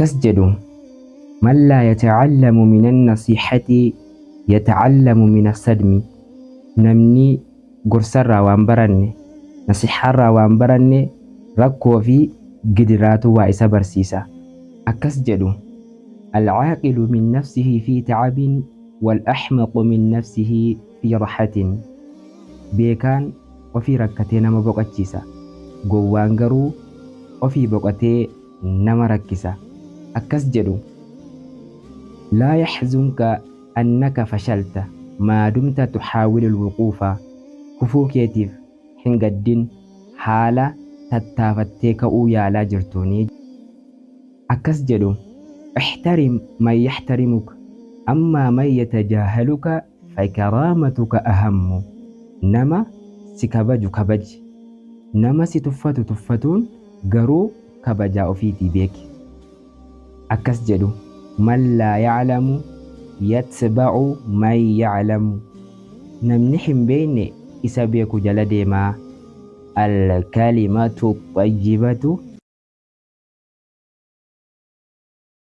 Akkas jedhu, Man laa yata'allamu mina nasiihati yata'allamu mina sadmi. Namni gorsarraa waan baranne, nasihaarraa waan baranne rakkoo fi gidiraatu waa isa barsiisa. Akkas jedhu, Al-caaqilu min nafsihi fi ta'abin wal ahmaqu min nafsihi fi rahatin. Beekaan ofii rakkatee nama boqachiisa. Gowwaan garuu ofii boqatee nama rakkisa. Akkas jedhu, Laa yaxzunka annaka fashalta maa dumta tuxaawilul wuquufa, Kufuu keetiif hin gaddin haala tattaafattee ka'uu yaalaa jirtuuni. Akkas jedhu, Ixtarim man yaxtarimuk, ammaa man yatajaahaluka fakaraamatuka ahammu, Nama si kabaju kabaji, nama si tuffatu tuffatuun garuu kabajaa ofiitii beeki. Akkas jedhu, Man laa ya'lamu yatba'u man ya'lamu, Namni hin beekne isa beeku jala deema. Al-kalimatu xayyibatu